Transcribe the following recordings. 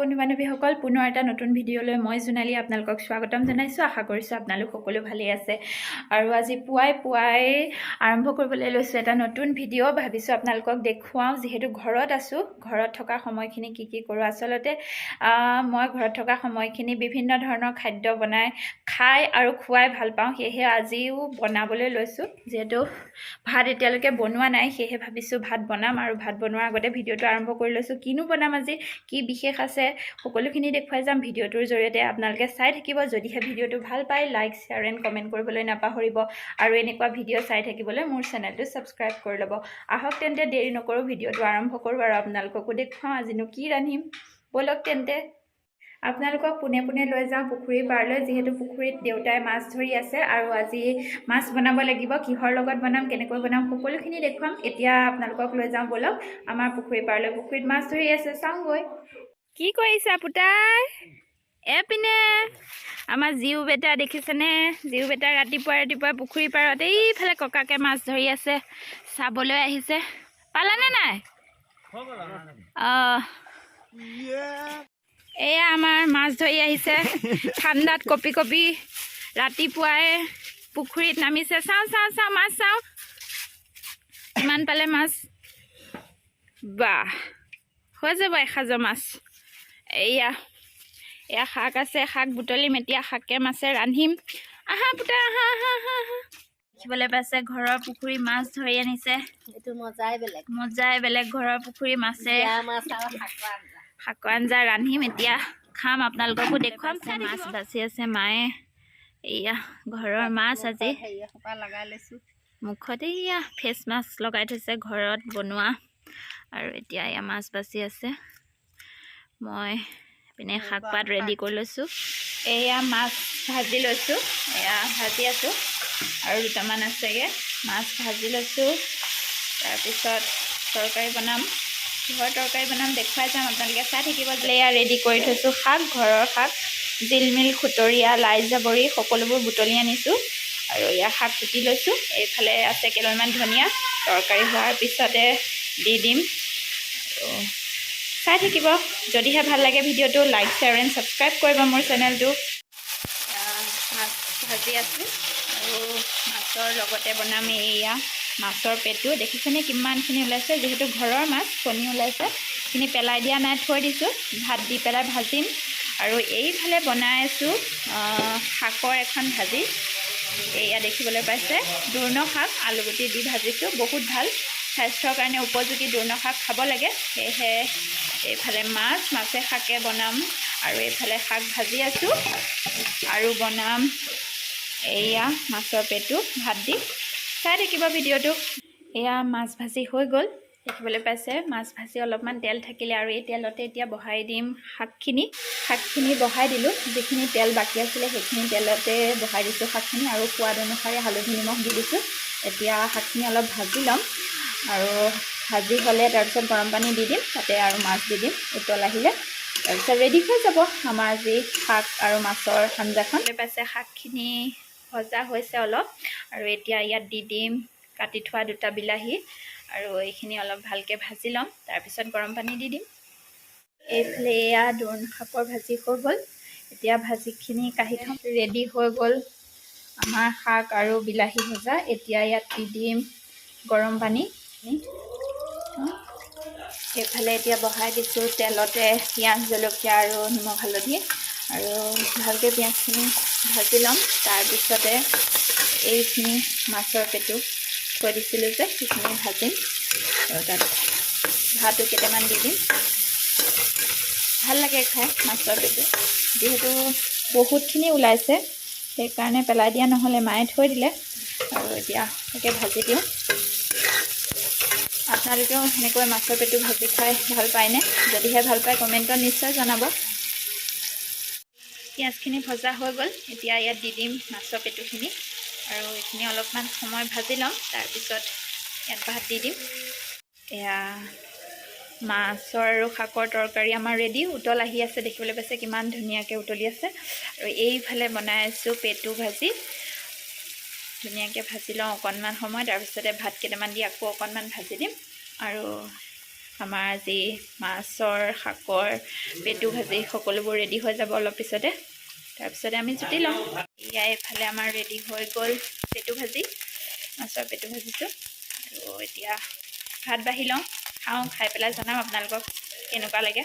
বন্ধু বান্ধৱীসকল, পুনৰ এটা নতুন ভিডিঅ'লৈ মই জোনালী আপোনালোকক স্বাগতম জনাইছোঁ। আশা কৰিছোঁ আপোনালোক সকলো ভালেই আছে। আৰু আজি পুৱাই পুৱাই আৰম্ভ কৰিবলৈ লৈছোঁ এটা নতুন ভিডিঅ'। ভাবিছোঁ আপোনালোকক দেখুৱাওঁ, যিহেতু ঘৰত আছোঁ, ঘৰত থকা সময়খিনি কি কি কৰোঁ। আচলতে মই ঘৰত থকা সময়খিনি বিভিন্ন ধৰণৰ খাদ্য বনাই খাই আৰু খুৱাই ভাল পাওঁ। সেয়েহে আজিও বনাবলৈ লৈছোঁ। যিহেতু ভাত এতিয়ালৈকে বনোৱা নাই, সেয়েহে ভাবিছোঁ ভাত বনাম আৰু ভাত বনোৱাৰ আগতে ভিডিঅ'টো আৰম্ভ কৰি লৈছোঁ। কিনো বনাম আজি, কি বিশেষ আছে, সকলোখিনি দেখুৱাই যাম ভিডিঅ'টোৰ জৰিয়তে। আপোনালোকে চাই থাকিব। যদিহে ভিডিঅ'টো ভাল পায়, লাইক, শ্বেয়াৰ এণ্ড কমেণ্ট কৰিবলৈ নাপাহৰিব আৰু এনেকুৱা ভিডিঅ' চাই থাকিবলৈ মোৰ চেনেলটো ছাবস্ক্ৰাইব কৰি ল'ব। আহক তেন্তে, দেৰি নকৰোঁ, ভিডিঅ'টো আৰম্ভ কৰোঁ আৰু আপোনালোককো দেখুৱাওঁ আজিনো কি ৰান্ধিম। ব'লক তেন্তে, আপোনালোকক পোনে পোনে লৈ যাওঁ পুখুৰীৰ পাৰলৈ, যিহেতু পুখুৰীত দেউতাই মাছ ধৰি আছে আৰু আজি মাছ বনাব লাগিব। কিহৰ লগত বনাম, কেনেকৈ বনাম, সকলোখিনি দেখুৱাম। এতিয়া আপোনালোকক লৈ যাওঁ ব'লক আমাৰ পুখুৰীৰ পাৰলৈ। পুখুৰীত মাছ ধৰি আছে, চাওঁগৈ। কি কৰিছা পুতাই? এপিনে আমাৰ জীউ বেটা দেখিছেনে? জীউ বেটা ৰাতিপুৱা ৰাতিপুৱা পুখুৰী পাৰত এইফালে ককাকে মাছ ধৰি আছে, চাবলৈ আহিছে। পালানে নাই? অঁ, এয়া আমাৰ মাছ ধৰি আহিছে। ঠাণ্ডাত কঁপি কঁপি ৰাতিপুৱাই পুখুৰীত নামিছে। চাওঁ চাওঁ চাওঁ, মাছ চাওঁ, কিমান পালে মাছ। বাহ, হৈ যাব এসাঁজৰ মাছ। এয়া এয়া শাক আছে, শাক বুটলিম এতিয়া, শাকে মাছে ৰান্ধিম। আহা পুতা, আহা আহা আহা আহা। দেখিবলৈ পাইছে, ঘৰৰ পুখুৰী মাছ ধৰি আনিছে। এইটো মজাই বেলেগ। মজাই বেলেগ, ঘৰৰ পুখুৰী মাছে। জীয়া মাছ আৰু শাকৰ আঞ্জা। শাকৰ আঞ্জা ৰান্ধিম এতিয়া, খাম, আপোনালোককো দেখুৱাম। মাছ বাচি আছে মায়ে। এয়া ঘৰৰ মাছ আজি। হেৰি এসোপা লগাই লৈছো। মুখত এয়া ফেচ মাস্ক লগাই থৈছে, ঘৰত বনোৱা। আৰু এতিয়া এয়া মাছ বাচি আছে। মই পিনে শাক পাত ৰেডি কৰি লৈছোঁ। এয়া মাছ ভাজি লৈছোঁ, এয়া ভাজি আছোঁ আৰু দুটামান আছেগৈ। মাছ ভাজি লৈছোঁ, তাৰপিছত তৰকাৰী বনাম। কিহৰ তৰকাৰী বনাম দেখুৱাই যাম, আপোনালোকে চাই থাকিব। এয়া ৰেডি কৰি থৈছোঁ শাক, ঘৰৰ শাক, জিলমিল, খুতৰীয়া, লাই জাবৰি সকলোবোৰ বুটলি আনিছোঁ আৰু এয়া শাক কুটি লৈছোঁ। এইফালে আছে কেইডালমান ধনিয়া, তৰকাৰী হোৱাৰ পিছতে দি দিম। আৰু চাই থাকিব। যদিহে ভাল লাগে ভিডিঅ'টো, লাইক, শ্বেয়াৰ এণ্ড ছাবস্ক্ৰাইব কৰিব মোৰ চেনেলটো। মাছ ভাজি আছোঁ আৰু মাছৰ লগতে বনাম এয়া মাছৰ পেটু। দেখিছেনে কিমানখিনি ওলাইছে? যিহেতু ঘৰৰ মাছ, কণী ওলাইছে, এইখিনি পেলাই দিয়া নাই, থৈ দিছোঁ। ভাত দি পেলাই ভাজিম। আৰু এইফালে বনাই আছোঁ শাকৰ এখন ভাজি। এয়া দেখিবলৈ পাইছে, দূৰ্ণ শাক আলুগুটি দি ভাজিছোঁ। বহুত ভাল, স্বাস্থ্যৰ কাৰণে উপযোগী দূৰ্ণ শাক খাব লাগে। সেয়েহে এইফালে মাছ, মাছে শাকে বনাম আৰু এইফালে শাক ভাজি আছোঁ আৰু বনাম এয়া মাছৰ পেটু ভাত দি। চাই থাকিব ভিডিঅ'টো। এয়া মাছ ভাজি হৈ গ'ল, দেখিবলৈ পাইছে। মাছ ভাজি অলপমান তেল থাকিলে আৰু এই তেলতে এতিয়া বহাই দিম শাকখিনি। শাকখিনি বহাই দিলোঁ। যিখিনি তেল বাকী আছিলে, সেইখিনি তেলতে বহাই দিছোঁ শাকখিনি আৰু সোৱাদ অনুসাৰে হালধি, নিমখ দি দিছোঁ। এতিয়া শাকখিনি অলপ ভাজি ল'ম আৰু ভাজি হ'লে তাৰপিছত গৰম পানী দি দিম তাতে আৰু মাছ দি দিম। উতল আহিলে তাৰপিছত ৰেডি হৈ যাব আমাৰ আজি শাক আৰু মাছৰ আঞ্জাখন। পাইছে, শাকখিনি ভজা হৈছে অলপ আৰু এতিয়া ইয়াত দি দিম কাটি থোৱা দুটা বিলাহী আৰু এইখিনি অলপ ভালকৈ ভাজি ল'ম, তাৰপিছত গৰম পানী দি দিম। এইফালে এয়া দোৰোণ শাকৰ ভাজি হৈ গ'ল। এতিয়া ভাজিখিনি কাঢ়ি থ'ম। ৰেডি হৈ গ'ল আমাৰ শাক আৰু বিলাহী ভজা। এতিয়া ইয়াত দি দিম গৰম পানী। সেইফালে এতিয়া বহাই দিছোঁ তেলতে পিঁয়াজ, জলকীয়া আৰু নিমখ, হালধি আৰু ভালকৈ পিঁয়াজখিনি ভাজি ল'ম। তাৰপিছতে এইখিনি মাছৰ পেটু থৈ দিছিলোঁ যে, সেইখিনি ভাজিম আৰু তাত ভাতো কেইটামান দি দিম। ভাল লাগে খাই মাছৰ পেটু। যিহেতু বহুতখিনি ওলাইছে, সেইকাৰণে পেলাই দিয়া নহ'লে, মায়ে থৈ দিলে আৰু এতিয়া তাকে ভাজি দিওঁ। আপোনালোকেও সেনেকৈ মাছৰ পেটু ভাজি খাই ভাল পায়নে? যদিহে ভাল পায়, কমেণ্টত নিশ্চয় জনাব। পিঁয়াজখিনি ভজা হৈ গ'ল। এতিয়া ইয়াত দি দিম মাছৰ পেটুখিনি আৰু এইখিনি অলপমান সময় ভাজি ল'ম, তাৰপিছত ইয়াত ভাত দি দিম। এয়া মাছৰ আৰু শাকৰ তৰকাৰী আমাৰ ৰেডি। উতল আহি আছে, দেখিবলৈ পাইছে কিমান ধুনীয়াকৈ উতলি আছে। আৰু এইফালে বনাই আছোঁ পেটু ভাজি। ধুনীয়াকৈ ভাজি লওঁ অকণমান সময়, তাৰপিছতে ভাত কেইটামান দি আকৌ অকণমান ভাজি দিম আৰু আমাৰ আজি মাছৰ শাকৰ পেটু ভাজি সকলোবোৰ ৰেডি হৈ যাব অলপ পিছতে। তাৰপিছতে আমি জুতি ল'ম। এয়া এইফালে আমাৰ ৰেডি হৈ গ'ল পেটু ভাজি, মাছৰ পেটু ভাজিটো। আৰু এতিয়া ভাত বাঢ়ি লওঁ, খাওঁ, খাই পেলাই জনাম আপোনালোকক কেনেকুৱা লাগে।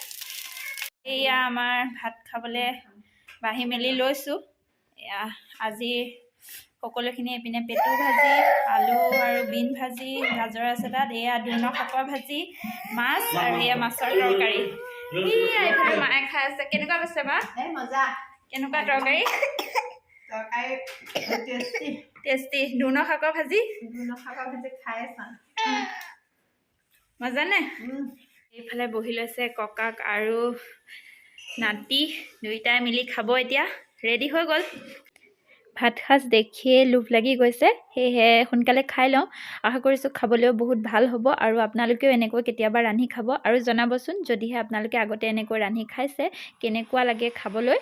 এয়া আমাৰ ভাত খাবলৈ বাঢ়ি মেলি লৈছোঁ। এয়া আজি সকলোখিনি, এইপিনে পেটু ভাজি, আলু আৰু বিন ভাজি, গাজৰ আছে তাত, এয়া দোৰ্ণ শাকৰ ভাজি, মাছ আৰু এয়া মাছৰ তৰকাৰী। এয়া এইফালে মায়ে খাই আছে। কেনেকুৱা পাইছে মা? এই মজা। কেনেকুৱা তৰকাৰী? তৰকাৰী টেষ্টি। টেষ্টি। দোৰ্ণ শাকৰ ভাজি। দোৰ্ণ শাকৰ ভাজি খাই চাওঁ। মজা নে? এইফালে বহি লৈছে ককাক আৰু নাতি দুয়োটাই মিলি খাব। এতিয়া ৰেডি হৈ গ'ল। ভাত সাজ দেখিয়ে লোভ লাগি গৈছে, সেয়েহে সোনকালে খাই লওঁ। আশা কৰিছোঁ খাবলৈও বহুত ভাল হ'ব আৰু আপোনালোকেও এনেকৈ কেতিয়াবা ৰান্ধি খাব আৰু জনাবচোন, যদিহে আপোনালোকে আগতে এনেকৈ ৰান্ধি খাইছে, কেনেকুৱা লাগে খাবলৈ।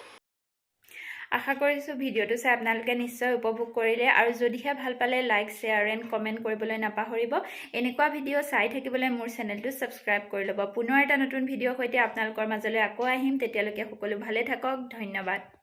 আশা কৰিছোঁ ভিডিঅ'টো চাই আপোনালোকে নিশ্চয় উপভোগ কৰিলে আৰু যদিহে ভাল পালে লাইক, শ্বেয়াৰ এণ্ড কমেণ্ট কৰিবলৈ নাপাহৰিব। এনেকুৱা ভিডিঅ' চাই থাকিবলৈ মোৰ চেনেলটো ছাবস্ক্ৰাইব কৰি ল'ব। পুনৰ এটা নতুন ভিডিঅ'ৰ সৈতে আপোনালোকৰ মাজলৈ আকৌ আহিম। তেতিয়ালৈকে সকলো ভালে থাকক। ধন্যবাদ।